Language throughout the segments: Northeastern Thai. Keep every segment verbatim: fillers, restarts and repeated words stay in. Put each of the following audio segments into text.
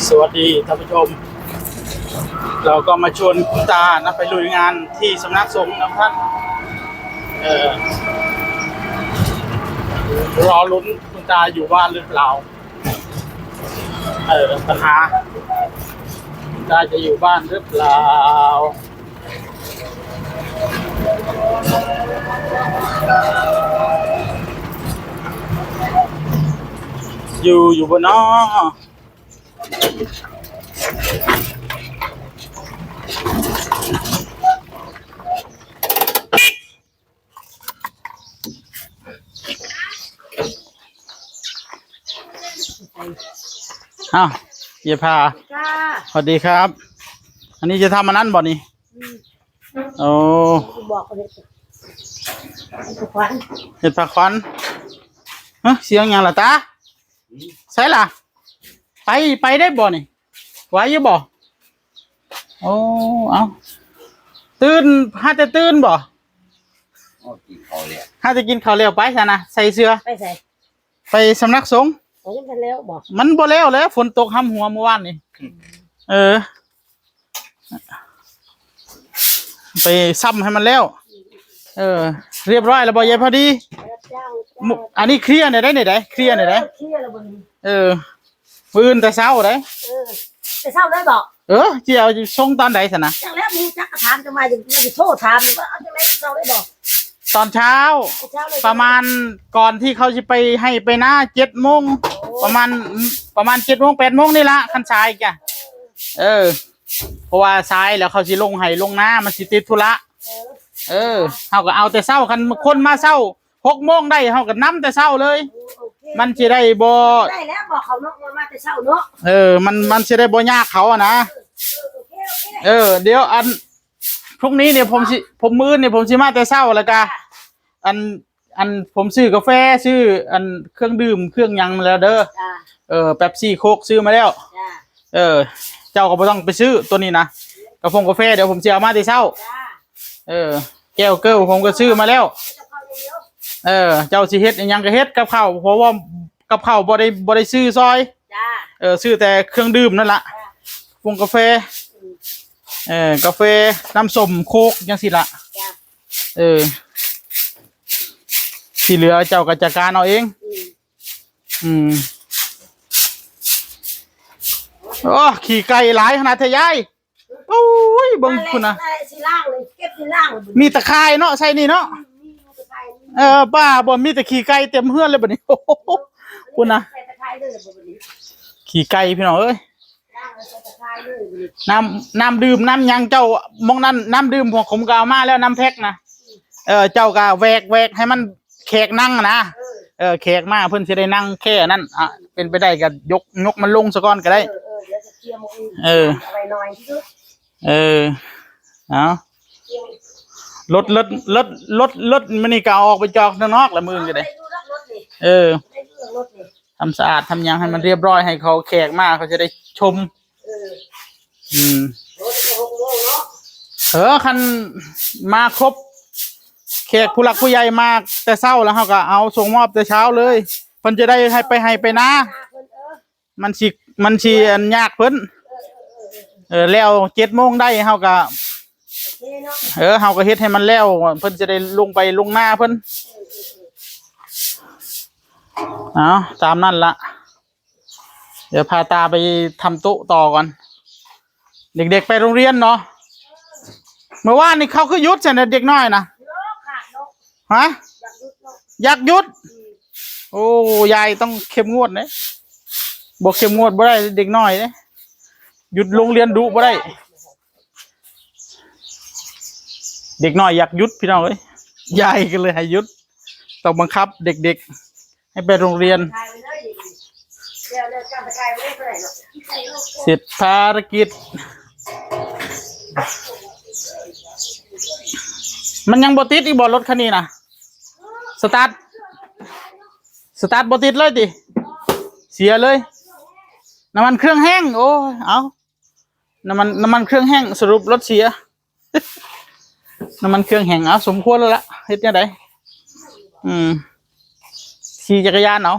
สวัสดีท่านผู้ชม เราก็มาชวนคุณตานะไปลุยงานที่สำนักสงฆ์นะท่าน เออ รอลุ้นคุณตาอยู่บ้านหรือเปล่า เออ ปัญหา คุณตาจะอยู่บ้านหรือเปล่า อยู่ อยู่บ่น้อ อ้าว เยพา จ้า สวัสดีครับ อันนี้จะทำอันนั้นบ่นี่ อืม โอ้ บอกเขาเลย ขวัญ เห็ดผักขวัญ ฮะ เสียงหยังล่ะตา ใช่ล่ะ ไป ไปได้บ่นี่ ไหวอยู่บ่ โอ้ เอา ตื่น หาแต่ตื่นบ่ โอ้ กินข้าวแล้ว หาแต่กินข้าวแล้ว ไปซะนะ ใส่เสื้อ ไปใส่ ไปสำนักสงฆ์ โอ้ ยังทันแล้วบ่ มันบ่แล้วแล้ว ฝนตกห้ำหัวเมื่อวานนี่ อืม เออ ไปซ้ำให้มันแล้ว เออ เรียบร้อยแล้วบ่ยายพอดี รับจ้าง มุ อันนี้เคลียร์เนี่ยได้เนี่ยได้ เคลียร์เนี่ยได้ เออ เคลียร์แล้วบ่นี่ เออ มื้ออื่นแต่เช้าได้ เออ แต่เช้าได้บ่ เออ สิเอาส่งตอนใดซะนะ จังแล้วมีจักถามจังมา จังสิโทรถามว่าเอาจังได๋เช้าได้บ่ ตอนเช้า เช้าเลย ประมาณก่อนที่เขาสิไปไฮ่ไปนา เจ็ดโมง โอ้ ประมาณ ประมาณ เจ็ดโมง แปดโมงนี่ละ คันสายจ้ะ เออ เพราะว่าสายแล้วเขาสิลงไฮ่ลงนา มันสิติดธุระ เออ เออ เฮาก็เอาแต่เช้า คันคนมาเช้า หกโมงได้ เฮาก็นำแต่เช้าเลย โอเค มันสิได้บ่ ได้แล้ว บอกเขาเนาะ ว่ามาแต่เช้าเนาะ เออ มัน มันสิได้บ่ยากเขาอะนะ เออ โอเค โอเค เออ เดี๋ยวอัน พรุ่งนี้เนี่ยผมสิ ผมมื้อเนี่ยผมสิมาแต่เช้าแล้วกะ จ้ะ อัน อันผมซื้อกาแฟ ซื้ออันเครื่องดื่มเครื่องหยังมาแล้วเด้อ จ้ะ เออ เป๊ปซี่ โค้ก ซื้อมาแล้ว จ้ะ เออ เจ้าก็บ่ต้องไปซื้อตัวนี้นะ กาแฟ กาแฟเดี๋ยวผมสิเอามาแต่เช้า จ้ะ เออ แก้วเกิลผมก็ซื้อมาแล้ว เออ เจ้าสิเฮ็ดอิหยังก็เฮ็ดกับข้าว เพราะว่ากับข้าวบ่ได้ บ่ได้ซื้อซอย จ้า เออ ซื้อแต่เครื่องดื่มนั่นละ จ้า พวกกาแฟ อืม เออ กาแฟ น้ำส้ม โค้ก จังซี้ละ จ้า เออ ที่เหลือเจ้าก็จัดการเอาเอง อืม อืม โอ้ ขี้ไก่หลายขนาดแท้ยาย โอ้ย เบิ่งพุ้นนะ มาเลย สิล้างเลย เก็บสิล้างเลย มีตะข่ายเนาะ ใส่นี่เนาะ มีตะข่าย เออ ป้าบ่ มีแต่ขี้ไก่เต็มเฮือนเลยบัดนี้ พุ้นนะ ใส่ตะข่ายเลยบัดนี้ ขี้ไก่พี่น้องเอ้ย ล้างเลย ใส่ตะข่ายเลยบัดนี้ น้ำ น้ำดื่ม น้ำหยังเจ้า หม่องนั้น น้ำดื่มของผมก็เอามาแล้ว น้ำแพ็คนะ เออ เจ้าก็แหวก แหวกให้มันแขกนั่งนะ เออ เออ แขกมาเพิ่นสิได้นั่งแค่นั้น อ่ะ เป็นไปได้ก็ยก ยกมันลงซะก่อนก็ได้ เออ เออ เดี๋ยวจะเคลียร์หมองอื่น เออ เอาไว้หน่อยที่สุด เออ เอา รถ รถ รถ รถ รถมื้อนี้ก็เอาออกไปจอดข้างนอกละมื้อนี้ก็ได้ ได้อยู่แล้วรถนี่ เออ ได้อยู่แล้วรถนี่ ทำสะอาดทำหยังให้มันเรียบร้อย ให้เขาแขกมาเขาจะได้ชม เออ อืม รถจะหกโมงเนาะ เออ คันมาครบ แขกผู้หลักผู้ใหญ่มาแต่เช้าแล้วเขาก็เอาส่งมอบแต่เช้าเลย เพิ่นจะได้ให้ไปไฮ่ไปนา เพิ่น เออ มันสิ มันสิอันยากเพิ่น เออ แล้วเจ็ดโมงได้เฮาก็ โอเคเนาะ เออ เฮาก็เฮ็ดให้มันแล้ว เพิ่นจะได้ลงไปลงนาเพิ่น เอา ตามนั่นละ เดี๋ยวพาตาไปทำโต๊ะต่อก่อน เด็กๆไปโรงเรียนเนาะ เมื่อวานนี้เขาคือหยุดซั่นน่ะ เด็กน้อยนะ เนาะ ขาดเนาะ ฮะ อยากหยุดเนาะ อยากหยุด อืม โอ้ ยายต้องเข้มงวดเด้ บ่เข้มงวดบ่ได้ เด็กน้อยเด้ หยุดโรงเรียนดุบ่ได้ เด็กน้อยอยากหยุดพี่น้องเอ้ย ยายก็เลยให้หยุด ต้องบังคับเด็กๆ ให้ไปโรงเรียน ถ่ายไปเลย เดี๋ยว เดี๋ยวจำไปถ่ายไว้เท่าไหร่เนาะ เสร็จภารกิจ มันยังบ่ติดอีกบ่รถคันนี้นะ สตาร์ท สตาร์ทบ่ติดเลยติ เสียเลย น้ำมันเครื่องแห้ง โอ้ย เอา น้ำมัน น้ำมันเครื่องแห้ง สรุปรถเสีย น้ำมันเครื่องแห้ง เอา สมควรแล้วละ เฮ็ดจั่งใด อืม ขี่จักรยานเอา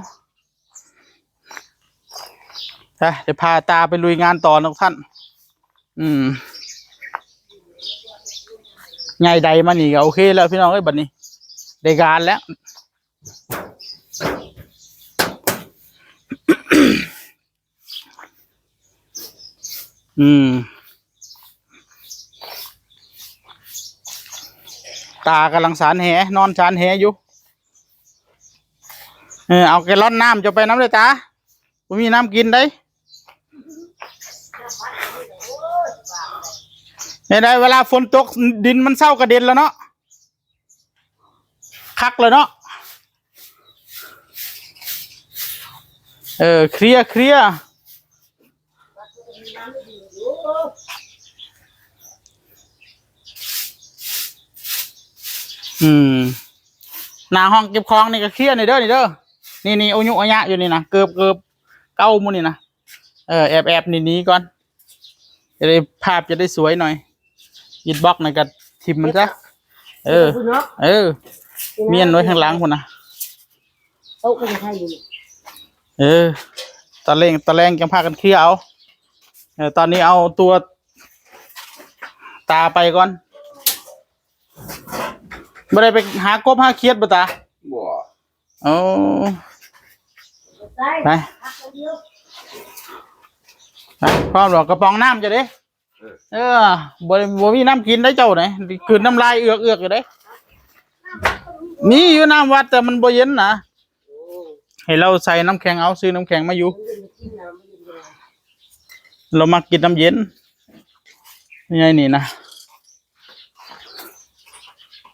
ไป เดี๋ยวพาตาไปลุยงานต่อนะทุกท่าน อืม ใหญ่ใดมานี่ก็โอเคแล้วพี่น้องเอ้ย บัดนี้ ได้การแล้ว อืม ตากำลังสานแห นอนสานแหอยู่ เออ เอาแกลลอนน้ำจะไปน้ำเลยตา บ่มีน้ำกินได้ ไม่ได้ เวลาฝนตกดินมันเซากระเด็นแล้วเนาะ คักเลยเนาะ เออ เคลียร์ เคลียร์ อืม หน้าห้องเก็บของนี่ก็เคลียร์นี่เด้อ นี่เด้อ นี่ นี่ อุยุอายะอยู่นี่นะ เกือบ เกือบ เก้าหมู่นี่นะ เออ แอบ แอบ หนี หนีก่อน จะได้ ภาพจะได้สวยหน่อย อินบ็อกซ์นั่นก็ถิ่มมันซะ เออ เนาะ เออ เมียนไว้ข้างหลังพุ่นนะ โต๊ะก็จะใช่อยู่นี่ เออ ตะแลง ตะแลงจังพากันเคลียร์เอา เออ ตอนนี้เอาตัวตาไปก่อน บ่ได้ไปหากบหาเขียดบ่ตา บ่ โอ้ ไป ไป ไป พร้อมแล้ว กระป๋องน้ำจะเด้ เออ เออ บ่ได้ บ่มีน้ำกินได้เจ้าไหน กลืนน้ำลายเอือกๆอยู่เด้ มีอยู่น้ำวัดแต่มันบ่เย็นนะ ให้เราใส่น้ำแข็งเอา ซื้อน้ำแข็งมาอยู่ เรามักกินน้ำเย็น นี่ไงนี่นะ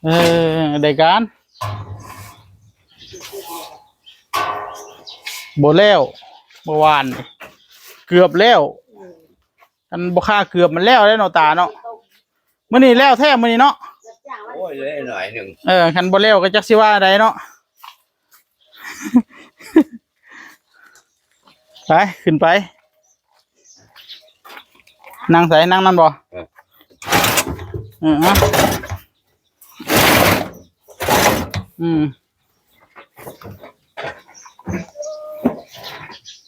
เออ ได้การ บ่แล้ว เมื่อวานนี่ เกือบแล้ว อันบ่ค่าเกือบมันแล้วแล้วเนาะตาเนาะ มื้อนี้แล้วแท้มื้อนี้เนาะ โอ้ย เหลือหน่อยหนึ่ง เออ คันบ่แล้วก็จักสิว่าใดเนาะ ไป ขึ้นไป นั่งใส นั่งนั่นบ่ เออ เออ ฮะ อืม